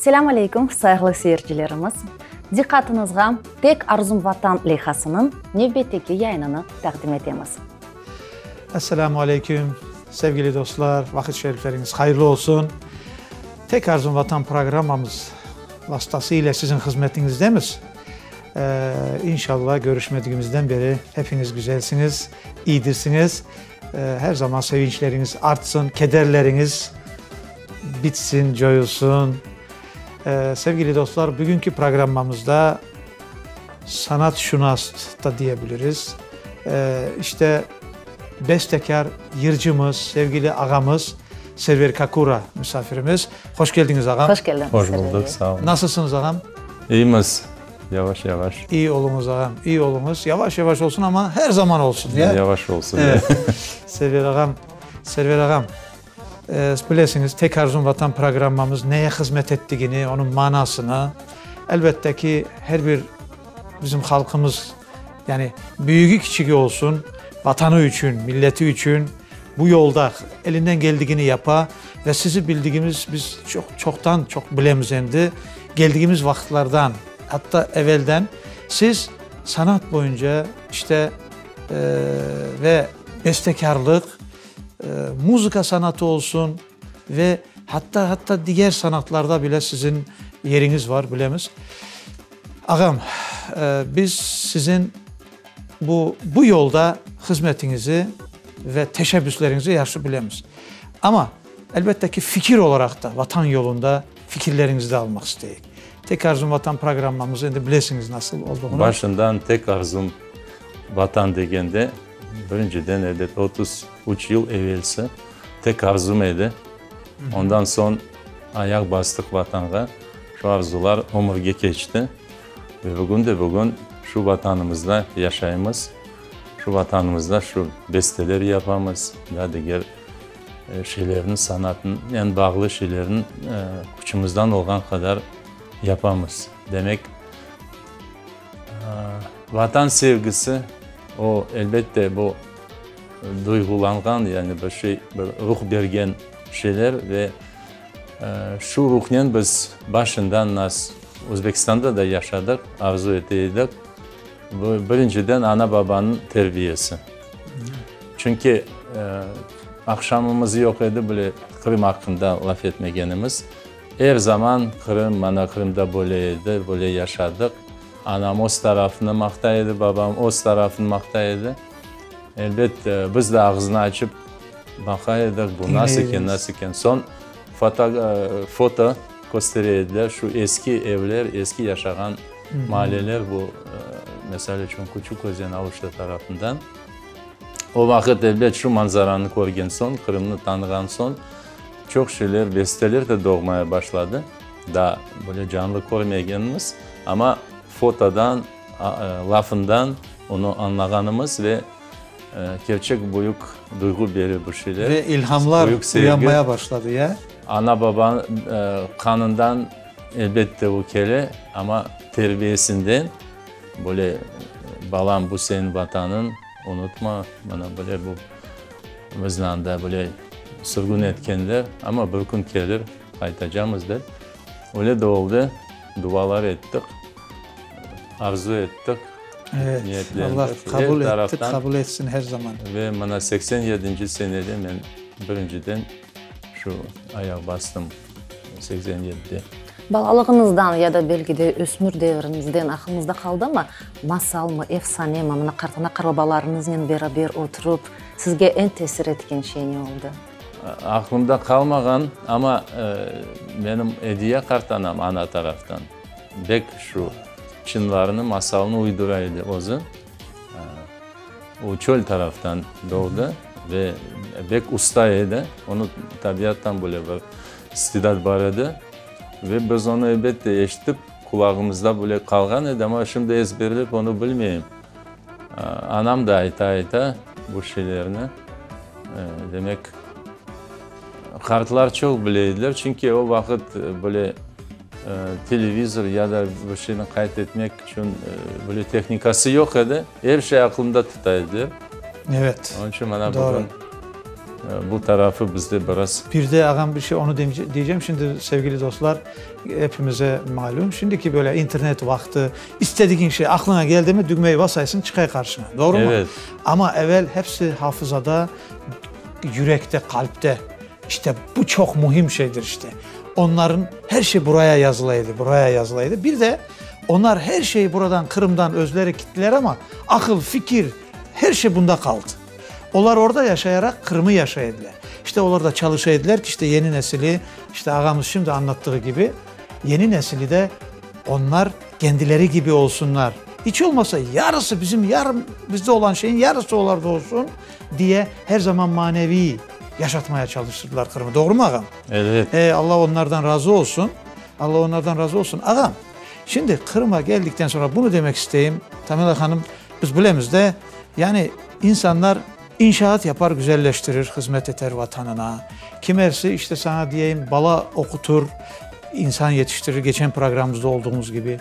Selâm aleyküm, sayğılı seyircilerimiz! Diqqatıñızğa Tek arzum Vatan leyhasınıñ nevbetteki yayınını taqdim etemiz. Esselamu aleyküm, sevgili dostlar, vaqıt şerifleriñiz hayırlı olsun! Tek arzum Vatan programmamız vastası ile siziñ hızmetiñizdemiz. İnşallah, körüşmedigimizden beri hepiniz güzelsiñiz, iydirsiñiz. Her zaman sevinçleriñiz artsın, kederleriñiz bitsin, coyulsun. Sevgili dostlar, bugünki programmamızda sanatşunas da diyebiliriz, işte, bestekâr yırcımız, sevgili ağamız Server Kakura misafirimiz. Hoş keldiñiz, ağam. Hoş keldiñiz, Hoş buldıq, sağ olun. Nasılsıñız, ağam? İyimiz. Yavaş yavaş. İyi oluñız, ağam, iyi oluñız. Yavaş yavaş olsun, amma her zaman olsun, ya? Yavaş olsun, ya. Server ağam, Server ağam, bilesiñiz, Tek arzum Vatan programmamız neye hızmet ettigini, onıñ manasını, elbette ki, her bir bizim halqımız, yani büyügi kiçigi olsun, Vatanı içün, milleti içün bu yolda elinden keldigini yapa ve sizi bildigimiz, biz çoq, çoqtan çoq bilemiz endi, keldigimiz vaqıtlardan, atta evelden siz sanat boyunca işte ve bestekârlıq, muzıka sanatı olsun ve hatta, hatta diger sanatlarda bile siziñ yeriñiz var, bilemiz. Ağam, biz siziñ bu, bu yolda hızmetiñizi ve teşebbüsleriñizi yahşı bilemiz. Amma, elbette ki, fikir olaraq da Vatan yolunda fikirleriñizi de almaq isteyik. Tek arzum Vatan programmamız, endi bilesiñiz nasıl olduğını. Başından tek arzum Vatan degende, birinciden, elbet, 33 yıl evelsi tek arzum edi. Ondan soñ ayaq bastıq Vatanğa, şu arzular ömürge keçti. Ve bugün de bugün şu Vatanımızda yaşaymız, şu Vatanımızda şu besteler yapamız, da diger şeylerni, sanatnen bağlı şeylerni küçümizden olğan qadar yapamız. Demek, Vatan sevgisi, o, elbette, bu duyğulanğan, yani bir şey, bir ruh bergen şeyler ve şu ruhnen biz başından nas Özbekistanda da yaşadıq, arzu ete edik. Bu, birinciden, ana-babanıñ terbiyesi. Çünki aqşamımız yoq edi bile Qırım aqqında laf etmegenimiz. Er zaman Qırım, mana Qırımda böyle edi, böyle yaşadıq. Anam öz tarafını maqtay edi, babam öz tarafını maqtay edi. Elbet, biz de ağzını açıp baqa edik, bu nasıl eken, nasıl eken. Soñ foto, foto köstere ediler, şu eski evler, eski yaşağan maalleler, bu, mesal içün, Küçük Özen, Aluşta tarafından. O vaqıt, elbet, şu manzaranı körgen soñ, Qırımnı tanığan soñ, çoq şeyler, besteler de doğmaya başladı. Daa böyle canlı körmegenmiz, amma fotodan, lafından onı añlağanımız ve kerçek büyük duyğu bere bu şeyler. Ve ilhamlar uyanmaya başladı, ya? Ana-baba qanından elbette o kele, amma terbiyesinden, böyle, balam, bu seniñ Vatanıñ, unutma, mana böyle bu bizni anda böyle sürgün etkenler, amma bir kün kelir, qaytacamız dep. Öyle de oldı, dualar ettik, arzu ettik, niyetlendik. Allah qabul etti, qabul etsin her zaman. Ve mına 87-nci senede men birinciden şu ayaq bastım, 87-de. Balalığıñızdan ya da belki de ösmür deviriñizden aqlıñızda qaldımı, masalmı, efsanemi, mına qartana-qartbabalarıñıznen beraber oturıp, sizge eñ tesir etken şey ne oldı? Aqlımda qalmağan, amma menim Ediye qartanam ana taraftan bek şu çınlarnı, masalnı uydura edi özü. O çöl taraftan doğdı ve bek usta edi. Onı tabiattan böyle bir istidat bar edi. Ve biz onı elbette eşitip, qulağımızda böyle qalğan edi, amma şimdi ezberlep onı bilmeyim. Anam da ayta-ayta bu şeylerni. Demek, qartlar çoq bile ediler, çünki o vaqıt böyle televizor ya da bir şeyni qayd etmek içün böyle tehnikası yoq edi, er şey aqlında tuta ediler. Evet, Onıñ içün mana doğru. bugün. Bu tarafı bizde biraz. Bir de ağam bir şey onı deycem şimdi sevgili dostlar epimize malüm şimdiki böyle internet vaqtı istedigiñ şey aqlıña keldimi dügmeyi basaysıñ çıqay qarşıña doğrumı? Evet. Amma evel hepsi hafızada yürekte qalpte işte bu çoq mühim şeydir işte onların her şey buraya yazıla edi buraya yazıla edi bir de onlar her şeyi buradan Qırımdan özleri kittiler amma aqıl fikir her şey bunda qaldı. Olar orda yaşayaraq Qırımı yaşay ediler. İşte olar da çalışa ediler ki, işte yeni nesili, işte ağamız şimdi añlattığı kibi, yeni nesili de onlar kendileri kibi olsunlar. İç olmasa yarısı bizim yarım bizde olan şeyin yarısı olarda olsun diye her zaman maneviy yaşatmaya çalıştırdılar Qırımı. Doğrumı ağam? Elbet. E, Alla onlardan razı olsun. Alla onlardan razı olsun. Ağam, şimdi Qırıma geldikten sonra bunu demek isteyim, Tamila hanım, biz bilemiz de, yani insanlar inşaat yapar, güzelleştirir, hızmet eter Vatanına. Kimersi, işte saña diyeyim, bala oqutur, insan yetiştirir, geçen programımızda olduğumuz kibi.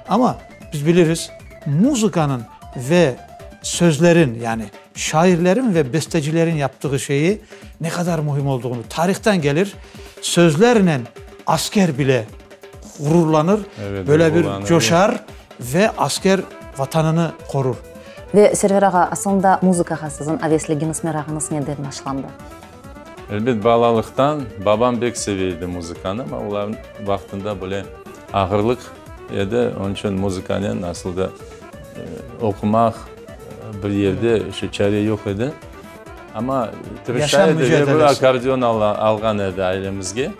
Amma biz biliriz, muzıkanıñ ve sözlerin, yani şairlerin ve bestecilerin yaptığı şeyi ne qadar mühim olduğunu tarihtan gelir, sözlernen asker bile ğururlanır, böyle bir coşar ve asker Vatanını qorur. Ve, Server ağa, asılında muzıkağa siziñ avesligiñiz, merağıñız neden başlandı? Elbet, balalıqtan. Babam bek seve edi muzıkanı, amma olarnıñ vaqtında böyle ağırlıq edi, onıñ içün muzıkanen asıl da oqumaq bir yerde işte çare yoq edi. Amma tırışa edi ve bir akkordeon alğan edi ailemizge.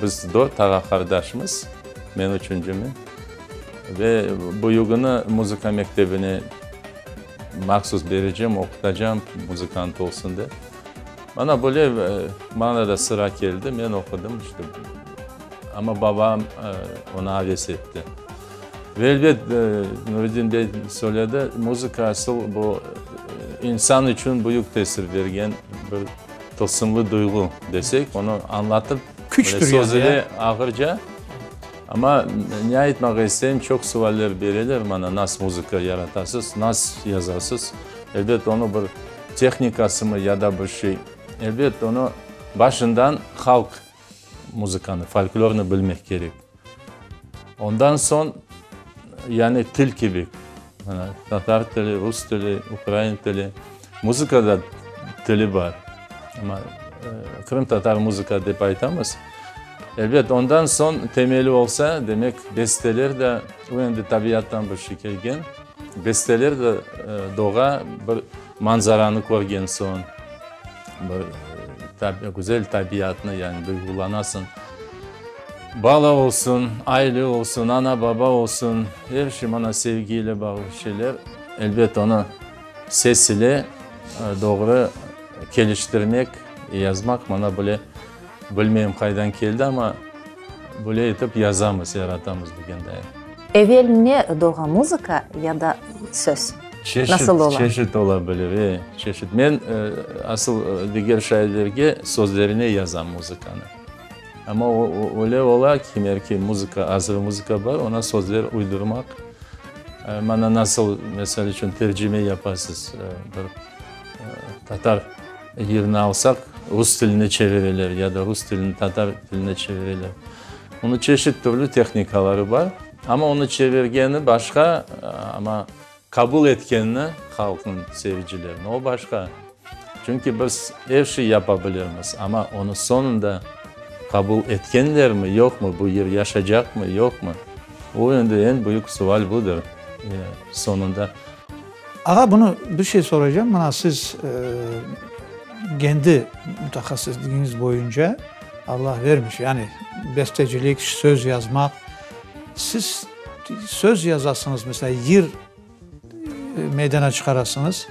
Biz dört ağa-qardaşmız, men üçüncümen. Ve büyügini muzıka mektebine mahsus berecem, oqutacam, muzıkant olsun dep. Mana böyle maña da sıra keldi, men oqudım, işte. Amma babam onı aves etti. Ve elbet, Nuredin bey söyledi, muzıka asıl bu insan içün büyük tesir bergen bir tılsımlı duyğu desek, onı añlatıp, Küçtür yani, söz ile ağırca. Amma ne aytmaq isteyim, çoq sualler bereler maña, nas muzıka yaratasız, nas yazasız? Elbet, onı bir tehnikasımı ya da bir şey. Elbet, onı başından halq muzıkanı, folklornı bilmek kerek. Ondan soñ, yani til kibi, mana, tatar tili, rus tili, ukrain tili, muzıkada tili bar. Amma qırımtatar muzıka dep aytamız. Elbet, ondan soñ temeli olsa, demek, besteler de, o endi tabiattan bir şey kelgen, besteler de doğa, bir manzaranı körgen soñ, bir güzel tabiatnı, yani duyğulanasıñ. Bala olsun, aile olsun, ana-baba olsun, er şey mana sevgi ile bağlı şeyler. Elbet, onı ses ile doğru keliştirmek, yazmaq mana böyle, bilmeyim qaydan keldi, amma böyle etip yazamız, yaratamız degenday. Evel ne doğa, muzıka ya da söz? Çeşit, Nasıl ola? çeşit ola bilir, e, çeşit. Men asıl diger şairlerge sözlerine yazam muzıkanı. Amma öyle ola, kimer ki muzıka, azır muzıka bar, oña sözler uydurmaq. Mana nasıl, mesel içün, tercime yapasız, bir tatar yırını alsaq, rus tiline çevireler ya da rus tilini tatar tiline çevireler. Onıñ çeşit türlü tehnikaları bar, amma onı çevirgeni başqa, amma qabul etkenini halqnıñ sevicilerini, o başqa. Çünki biz er şey yapa bilirmiz, amma onı soñunda qabul etkenlermi, yoqmı, bu yır yaşacaqmı, yoqmı, o endi eñ büyük sual budır, soñunda. Ağa, bunı bir şey soracağım, mına siz kendi mütehassısligiñiz boyunca Allah vermiş, yani bestecilik, söz yazmaq, siz söz yazasıñız, mesela yır meydana çıqarasıñız,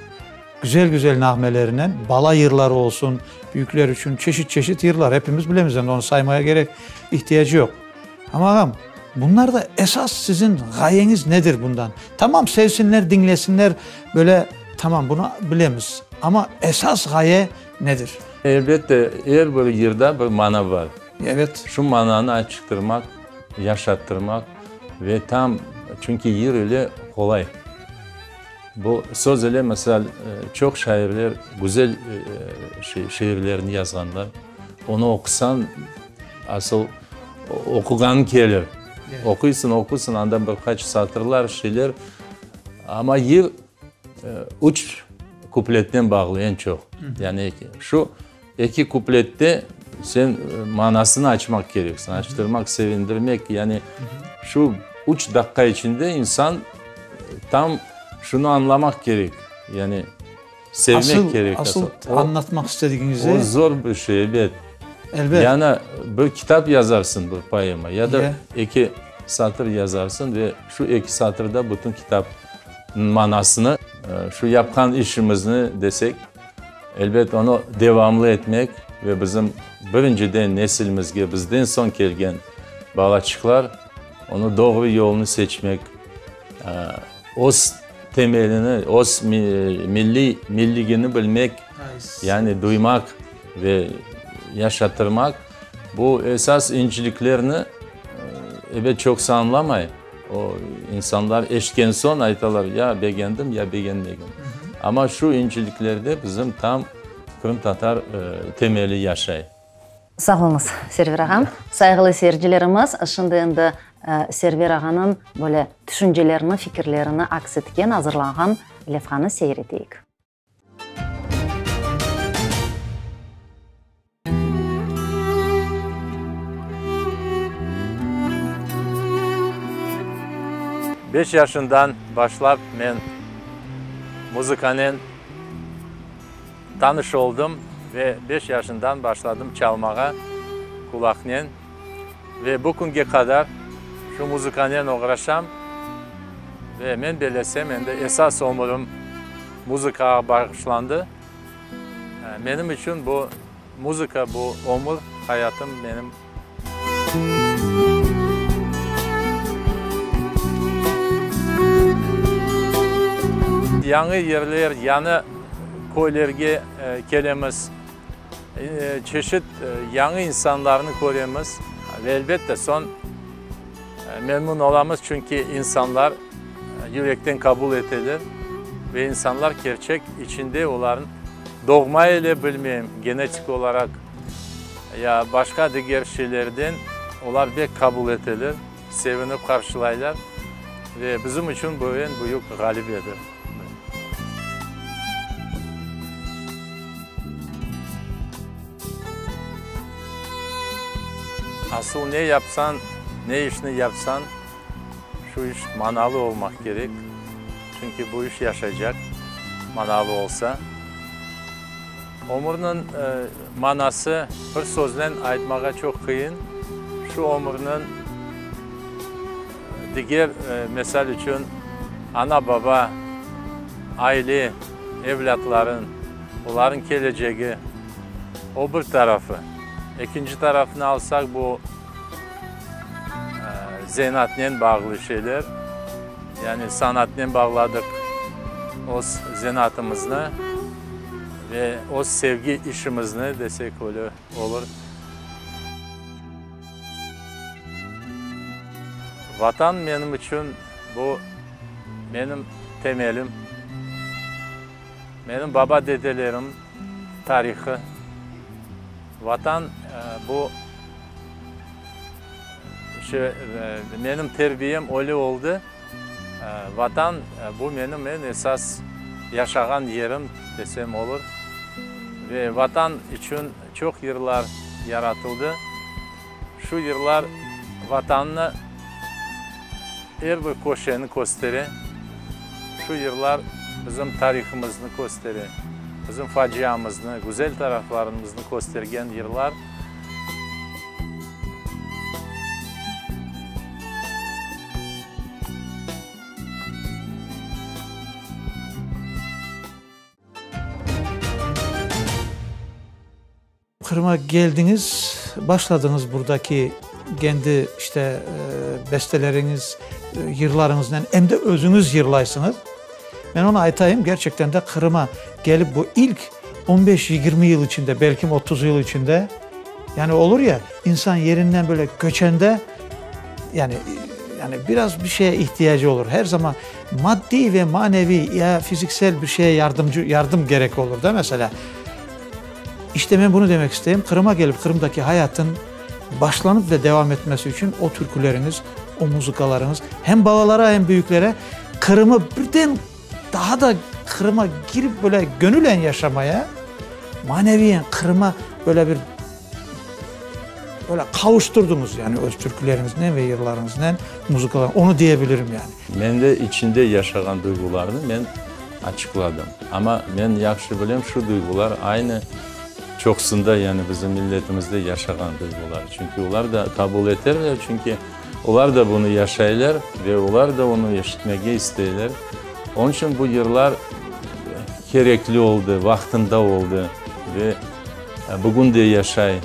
güzel-güzel nağmelerinen, bala yırları olsun, büyükler içün çeşit-çeşit yırlar, hepimiz bilemiz, endi onı saymaya kerek, ihtiyacı yoq. Amma ağam, bunlarda esas siziñ ğayeñiz nedir bundan? Tamam, sevsinler, diñlesinler, böyle, tamam, bunı bilemiz, amma esas ğaye nedir? Elbette, er bir yırda bir mana bar. Evet. Şu mananı açıqtırmaq, yaşattırmaq ve tam, çünki yır ile qolay. Bu söz ile, misal, çoq şairler güzel şiirlerni yazğanlar. Onı oqusañ, asıl oquğanıñ kelir. Oquysıñ, oquysıñ, anda bir qaç satırlar, şeyler. Amma yır üç kupletnen bağlı eñ çoq. Yani şu eki kuplette sen manasını açmaq kereksiñ, açtırmaq, sevindirmek. Yani şu üç daqqa içinde insan tam şunı añlamaq kerek. Yani sevmek kerek. Asıl añlatmaq istedigiñizi. O zor bir şey, ebet. Elbet. Yani bir kitap yazarsıñ, bir poema, ya da eki satır yazarsıñ ve şu eki satırda bütün kitapnıñ manasını. Şu yapqan işimizni desek, elbet, onı devamlı etmek ve bizim birinciden nesilimizge, bizden soñ kelgen balaçıqlar onı doğru yolnı seçmek, öz temelini, öz milliy milligini bilmek, yani duymaq ve yaşatırmaq, bu esas inciliklerni, ebet, çoqusı añlamay. O, insanlar eşitken soñ aytalar, ya begendim, ya begenmedim. Amma şu inciliklerde bizim tam qırımtatar temeli yaşay. Sağ oluñız, Server ağam. Sayğılı seyircilerimiz, şimdi endi Server ağanıñ böyle tüşüncelerini, fikirlerini aks etken azırlanğan levhanı seyir eteyik. Beş yaşından başlap men muzıkanen tanış oldım ve beş yaşından başladım çalmağa qulaqnen ve bu künge qadar şu muzıkanen oğraşam ve men bellesem endi esas ömürim muzıkağa bağışlandı. Menim içün bu muzıka, bu ömür, hayatım menim. Yañı yerler, yañı köylerge kelemiz, çeşit yañı insanlarnı köremiz ve elbette soñ memnun olamız, çünki insanlar yürekten qabul eteler ve insanlar kerçek içinde olarnıñ doğma ile bilmeyim, genetik olaraq ya başqa diger şeylerden olar bek qabul eteler, sevinip qarşılaylar ve bizim içün bu eñ büyük ğalibedir. Asıl ne yapsañ, ne işni yapsañ, şu iş manalı olmaq kerek, çünki bu iş yaşaycaq, manalı olsa. Ömürniñ manası bir söznen aytmağa çoq qıyın. Şu ömürniñ diger, misal içün, ana-baba, aile, evlâtlarıñ, olarnıñ kelecegi, o bir tarafı. Ekinci tarafını alsaq, bu zenaatnen bağlı şeyler, yani sanatnen bağladıq öz zenaatımıznı ve öz sevgi işimizni desek öyle olur. Vatan menim içün bu menim temelim, menim baba-dedelerim tarihı. Vatan bu menim terbiyem öyle oldı. Vatan bu menim eñ esas yaşağan yerim desem olur. Ve Vatan içün çoq yırlar yaratıldı. Şu yırlar Vatannı er bir köşeni köstere. Şu yırlar bizim tarihımıznı köstere, bizim faciamıznı, güzel taraflarımıznı köstergen yırlar. Qırım'a geldiñiz, başladıñız buradaki kendi işte besteleriñiz, yırlarıñıznen, em de özüñiz yırlaysıñız. Men onı aytayım, gerçekten de Qırım'a kelip bu ilk on beş, 20 yıl içinde, belkim 30 yıl içinde, yani olur ya, insan yerinden böyle köçende, yani. yani biraz bir şeye ihtiyacı olur. Her zaman maddi ve manevi ya fiziksel bir şeye yardımcı yardım gerek olur da mesela. İşte men bunı demek isteyim. Qırıma kelip Qırımdaki hayatın başlanıp ve devam etmesi içün o türküleriñiz, o muzıkalarıñız hem balalara, hem büyüklere Qırımı birden daha da Qırıma girip böyle gönülen yaşamaya, maneviyen Qırıma böyle bir böyle qavuştırdıñız yani öz türküleriñiznen ve yırlarıñıznen, muzıkalar, onı diyebilirim yani. Mende içinde yaşağan duyğularnı men açıqladım. Amma men yahşı bilem, şu duyğular aynı çoqsunda, yani bizim milletimizde yaşağan duyğular. Çünki olar da qabul eterler, çünki olar da bunı yaşaylar ve olar da onı eşitmege isteyler. Onıñ içün bu yırlar kerekli oldı, vaqtında oldı ve bugün de yaşay.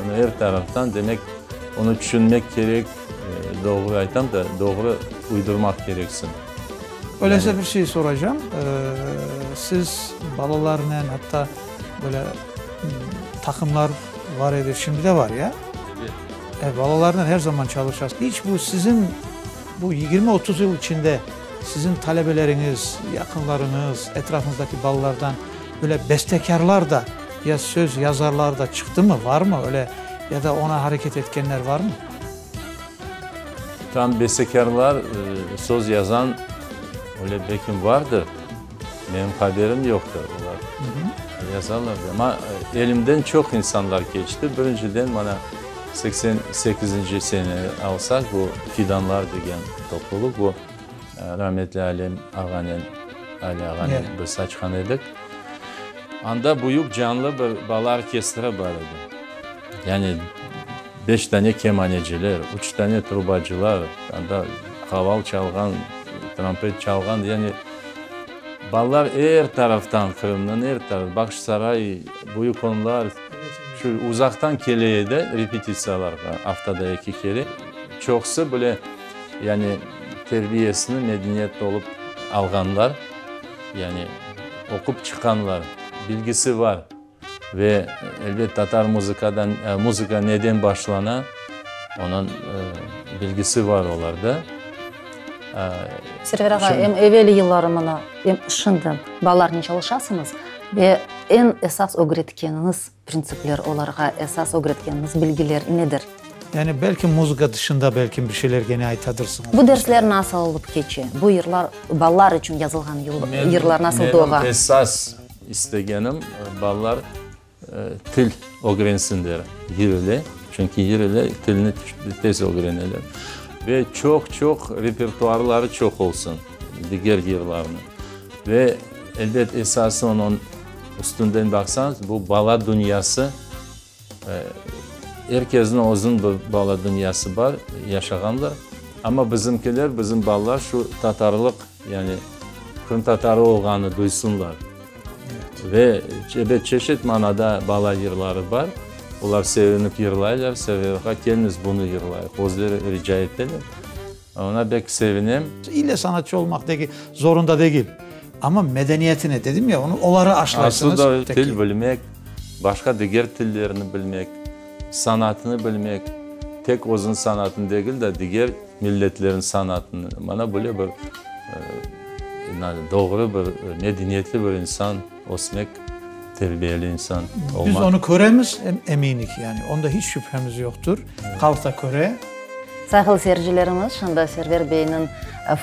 Onı er taraftan, demek, onı tüşünmek kerek, doğru aytam da, doğru uydurmaq kereksiñ. Öyleyse bir şey soracağım. Siz balalarnen, hatta böyle taqımlar var edi, şimdi de var, ya? Evet. Balalarnen her zaman çalışasız. İç bu siziñ bu 20-30 yıl içinde siziñ talebeleriñiz, yaqınlarıñız, etrafıñızdaki balalardan böyle bestekârlar da, ya söz yazarlar da çıqtımı, varmı öyle, ya da ona hareket etkenler varmı? Tam bestekârlar, söz yazan öyle belkim vardır, menim haberim yoqtır, olar yazarlar da. Amma elimden çoq insanlar keçti. Birinciden, mana, 88-nci sene alsaq, bu Fidanlar degen toplulıq, bu rametli Alim ağanen, Ali ağanen biz açqan edik. Anda büyük canlı bir bala orkestri bar edi. Yani beş dane kemaneciler, üç dane trubacılar, anda qaval çalğan, trampet çalğan, yani balalar er taraftan, Qırımnıñ er tarafı, Bağçasaray, Büyük Onlar, şu uzaqtan kele edi repetitsiyalarğa, aftada eki kere. Çoqusı bile, yani terbiyesini medeniyetli olıp alğanlar, yani oqup çıqqanlar, bilgisi bar. Ve, elbet, tatar muzıkadan, muzıka neden başlana, onıñ bilgisi bar olarda. Server ağa, em evel yılları mına, em şimdi balalarnen çalışasıñız ve eñ esas ögretkeniñiz printsipler, olarğa esas ögretkeniñiz bilgiler nedir? Yani belki muzıka dışında belki bir şeyler gene aytadırsıñız. Bu dersler nasıl olıp keçe? Bu yırlar, balalar içün yazılğan yırlar nasıl doğa? Menim esas İstegenim, balalar til ögrensinler yır ile, çünki yır ile tilni tez ögreneler. Ve çoq-çoq repertuarları çoq olsun, diger yırlarnı. Ve, elbet, esası onıñ üstünden baqsañız, bu bala dünyası, er kesniñ özüniñ bir bala dünyası bar, yaşağanlar. Amma bizimkiler, bizim balalar şu tatarlıq, Yani qırımtatarı olğanı duysunlar. Ve ebet, çeşit manada bala yırları bar. Olar sevinip yırlaylar, Server ağa, keliñiz bunı yırlayıq. Özleri rica eteler. Oña bek sevinem. İlle sanatçı olmaq degil, zorunda degil. Amma medeniyetini, dedim ya, onı olara aşlaysıñız. Aslı da til bilmek, başqa diger tillerni bilmek, sanatını bilmek, tek özüniñ sanatını degil de, diger Milletlerniñ sanatını, mana böyle bir doğru bir medeniyetli bir insan ösmek, terbiyeli insan olmaq. Biz onı köremiz, eminik yani, onda hiç şübhemiz yoqtur, halq da köre. Sayğılı seyircilerimiz, şimdi Server beyniñ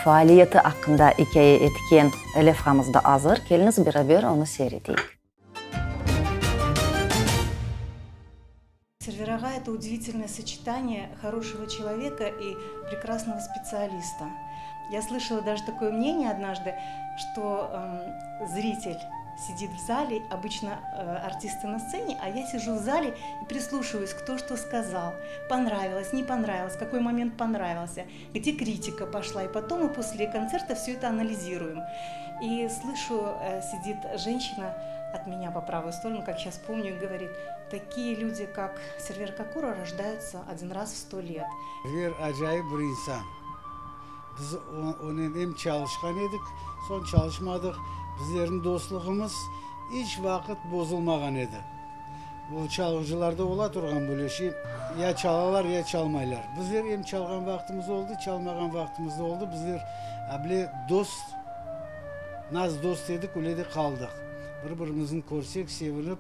faaliyeti aqqında ikâye etken levhamız da azır, keliñiz beraber onı seyir eteyik. Server ağa это удивительное сочетание хорошего человека и прекрасного специалиста. Я слышала даже такое мнение однажды, что э, зритель сидит в зале, обычно э, артисты на сцене, а я сижу в зале и прислушиваюсь, кто что сказал, понравилось, не понравилось, какой момент понравился, где критика пошла. И потом мы после концерта все это анализируем. И слышу, э, сидит женщина от меня по правую сторону, как сейчас помню, и говорит, такие люди, как Сервер Кокура, рождаются один раз в сто лет. Server acayip bir insan. Biz onen em çalışqan edik, soñ çalışmadıq. Bizlerniñ dostluğımız iç vaqıt bozulmağan edi. O çalğıcılarda ola turğan böyle şey, ya çalalar, ya çalmaylar. Bizler em çalğan vaqtımız oldı, çalmağan vaqtımız da oldı. Bizler bile dost, naz dost edik, öyle de qaldıq. Bir-birimizni körsek, sevinip,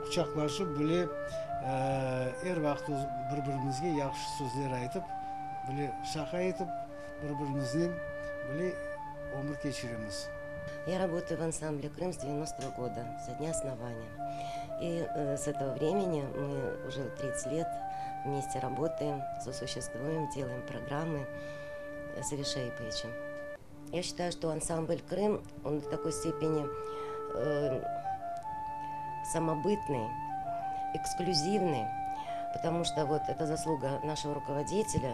quçaqlaşıp, böyle er vaqıt bir-birimizge yahşı sözler aytıp, böyle şaqa etip, bir-birimiznen böyle ömür keçiremiz. Я работаю в ансамбле «Крым» с 90-го года, со дня основания. И с этого времени мы уже 30 лет вместе работаем, сосуществуем, делаем программы с Авишеиповичем. Я считаю, что ансамбль «Крым», он до такой степени э, самобытный, эксклюзивный, потому что вот это заслуга нашего руководителя,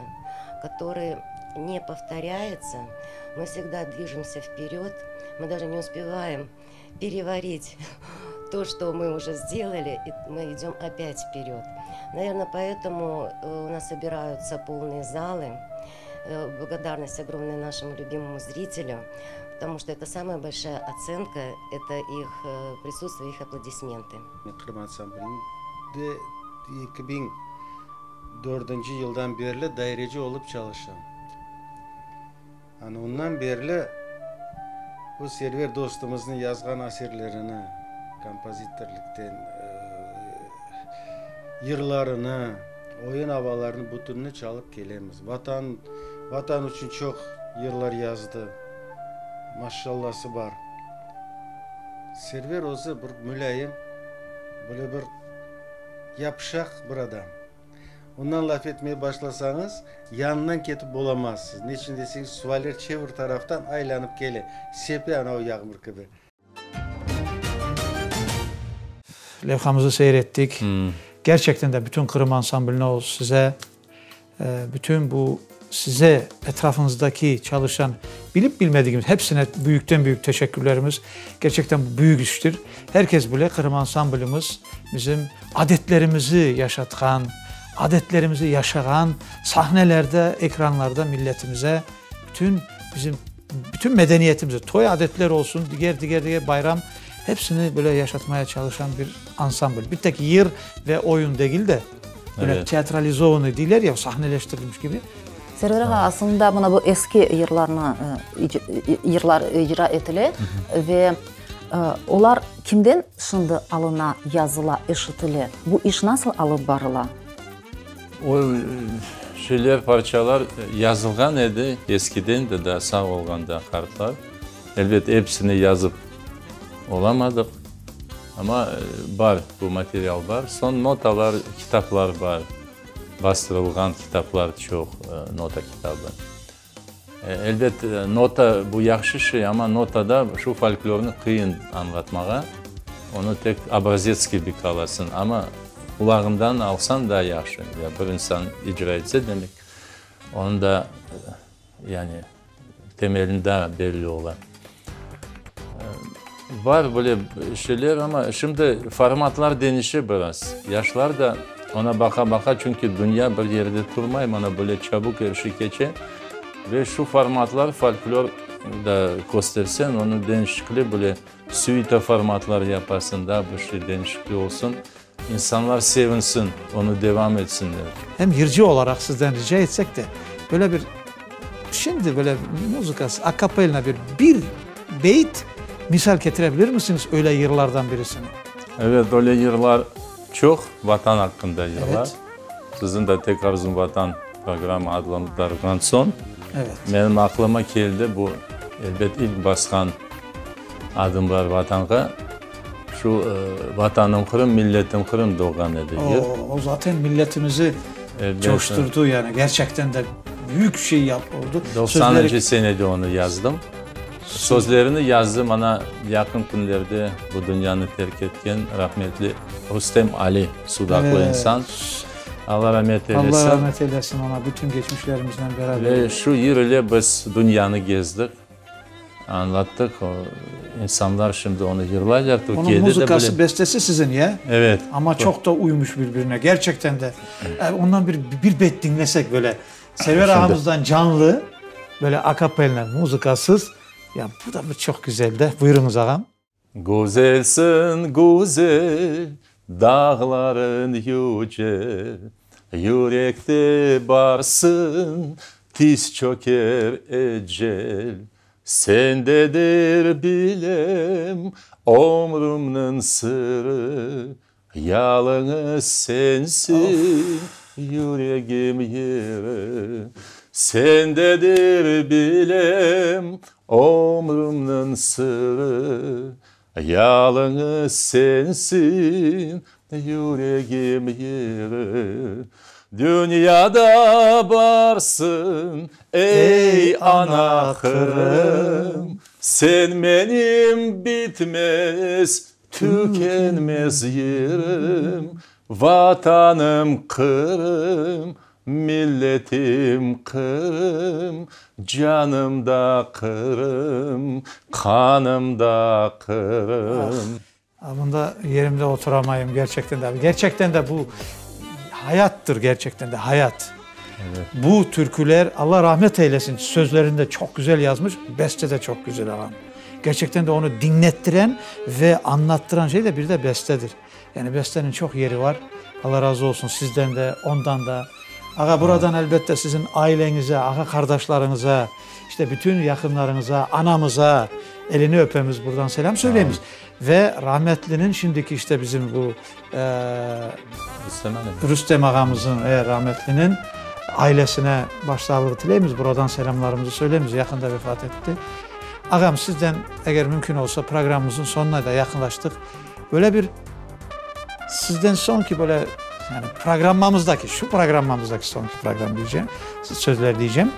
который не повторяется, мы всегда движемся вперед, мы даже не успеваем переварить то, что мы уже сделали, и мы идем опять вперед. Наверное, поэтому э, у нас собираются полные залы. Э, благодарность огромная нашему любимому зрителю, потому что это самая большая оценка, это их э, присутствие, их аплодисменты. Qırım ansamblinde 2004 yıldan berli daireci olıp çalışam. Ana ondan berli bu Server dostumıznıñ yazğan eserlerini, kompozitorlıqten yırlarını, oyun avalarını bütünini çalıp kelemiz. Vatan, Vatan içün çoq yırlar yazdı, maşallası bar. Server özü bir mulâyim, böyle bir yapışaq bir adam. Ondan laf etmeye başlasañız, yanından ketip olamazsız. Neçün deseñiz, sualler çevir taraftan aylanıp kele, sepe anavı yağmur kibi. Levhamızı seyir ettik. Gerçekten de bütün Qırım ansambline o size, bütün bu size etrafınızdaki çalışan, bilip bilmedigimiz hepsine büyükten büyük teşekkürlerimiz. Gerçekten bu büyük iştir. Herkes bile Qırım ansamblimiz bizim adetlerimizi yaşatqan, adetlerimizi yaşağan sahnelerde, ekranlarda milletimize bütün bizim bütün medeniyetimizi, toy adetler olsun, diger, diger, diger bayram hepsini böyle yaşatmaya çalışan bir ansambl. Bir tek yır ve oyun degil de, böyle evet. teatralizovanный deyler ya, sahneleştirilmiş kibi. Server ağa, aslında mına bu eski yırlarnı yırlar icra etile ve olar kimden şimdi alına, yazıla, eşitile? Bu iş nasıl alıp barıla? O şeyler, parçalar yazılğan edi eskiden de, daa sağ olğanda qartlar. Elbet, episini yazıp olamadıq, amma bar, bu material bar. Soñ notalar, kitaplar bar, bastırılğan kitaplar çoq, nota kitabı. Elbet, nota bu yahşı şey, amma notada şu folklornı qıyın añlatmağa, onı tek obrazets kibi qalasıñ, amma qulağından alsañ daa yahşı. Ya bir insan icra etse, demek, onıñ da, yani, temelini daa belli ola. Bar böyle şeyler, amma şimdi formatlar deñişe biraz. Yaşlar da ona baqa-baqa, çünki dünya bir yerde turmay, mana böyle çabuk er şey keçe. Ve şu formatlar, folklor da kösterseñ, onı deñişikli böyle süita formatlar yapasıñ, daa bir şey deñişikli olsun, insanlar sevinsin, onı devam etsinler. Hem yırcı olaraq sizden rica etsek de, böyle bir, şimdi böyle muzıkasız, akapelna bir bir beyit misal ketire bilirmisiñiz öyle yırlardan birisini? Evet, öyle yırlar çoq, Vatan aqqında yırlar. Siziñ de Tek arzum Vatan programma adlandırğan soñ, menim aqlıma keldi bu, elbet, ilk basqan adımlar Vatanğa, şu Vatanım Qırım, milletim Qırım doğğan edi yır. O, o zaten milletimizi coşturdu, yani gerçekten de büyük şey yap oldu. Doqsanıncı senede onı yazdım. Sözlerini yazdı mana yaqın künlerde bu dünyanı terk etken rahmetli Rustem Ali, sudaqlı insan. Alla rahmet eylesin. Alla rahmet eylesin ona, bütün geçmişlerimiznen beraber. Ve şu yır ile biz dünyanı gezdik, añlattıq. İnsanlar şimdi onı yırlaylar, Türkiyede de bile. Onıñ muzıkası, bestesi siziñ, ya? Evet. Amma çoq da uymuş bir-birine, gerçekten de. Ondan bir bir bet diñlesek böyle. Server ağamızdan canlı, böyle akapelna, muzıkasız. Ya bu da bir çoq güzel de. Buyurıñız, ağam. Güzelsiñ, güzel. Dağların yüce, yürekte barsıñ, Tiz çöker ecel, sendedir bilem, Ömrümniñ sırı, yalıñız sensiñ, Yüregim yırı, sendedir bilem, Ömrümniñ sırı, Yalıñız sensiñ, yüregim yırı, Dünyada barsıñ, ey, ana Qırım, Sen menim bitmez, tükenmez yırım, Vatanım Qırım, Milletim Qırım, canım da Qırım, qanım da Qırım. Ah, bunda yerimde oturamayım gerçekten de. Gerçekten de bu hayattır gerçekten de hayat. Evet. Bu türküler Allah rahmet eylesin sözlerinde çok güzel yazmış, beste de çok güzel ağam. Gerçekten de onu dinlettiren ve anlattıran şey de bir de bestedir. Yani besteniñ çoq yeri var. Alla razı olsun sizden de, ondan da. Ağa, buradan elbette siziñ aileñize, ağa-qardaşlarıñıza, işte bütün yaqınlarıñıza, anamıza elini öpemiz, buradan selâm söyleymiz. Ve rahmetliniñ şimdiki işte bizim bu Rüstem ağamızın, e, rahmetliniñ ailesine baş sağlığı tileymiz, buradan selâmlarımızı söyleymiz, yaqında vefat etti. Ağam, sizden, eger mümkün olsa, programmamızın soñuna da yaqınlaştıq. Böyle bir sizden soñki böyle yani programmamızdaki, şu programmamızdaki soñki program diyeceğim, sözler diyeceğim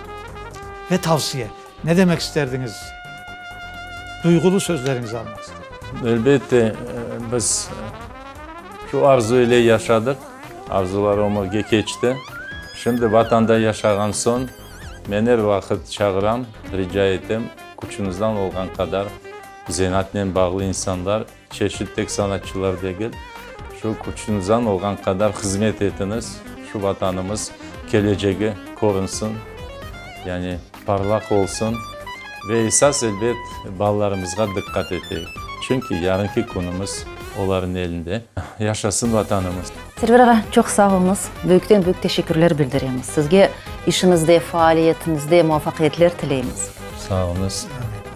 ve tavsiye. Ne demek isterdiñiz? Duyğulu sözleriñizi almaq isterim. Elbette, biz şu arzu ile yaşadıq, arzular ömürge keçti. Şimdi Vatanda yaşağan soñ, men er vaqıt çağıram, rica etem, küçüñizden olğan qadar Zenaatnen bağlı insanlar, çeşit tek sanatçılar degil, şu küçüñizden olğan qadar hızmet etiñiz, şu Vatanımız kelecegi körünsin, yani parlaq olsun ve esas, elbet, balalarımızğa diqqat eteyik, çünki yarınki künümiz olarnıñ elinde. Yaşasın Vatanımız! Server ağa, çoq sağ oluñız, büyükten-büyük teşekkürler bildiremiz. Sizge işiñizde, faaliyetiñizde muvafaqiyetler tileymiz. Sağ oluñız.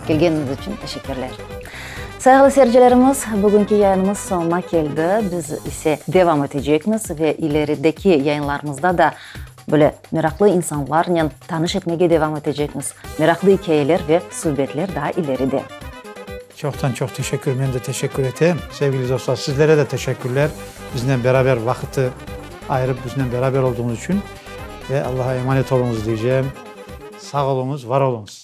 Kelgeniñiz içün teşekkürler. Sayğılı seyircilerimiz, bugünki yayınımız soñuna keldi. Biz ise devam etecekmiz ve ilerideki yayınlarımızda da böyle meraqlı insanlarnen tanış etmege devam etecekmiz. Meraqlı ikâyeler ve subetler daa ileride. Çoqtan çoq teşekkür, men de teşekkür etem. Sevgili dostlar, sizlere de teşekkürler, biznen beraber vaqıtı ayırıp biznen beraber olduğuñız içün. Ve Allaha emanet oluñız diycem. Sağ oluñız, var oluñız.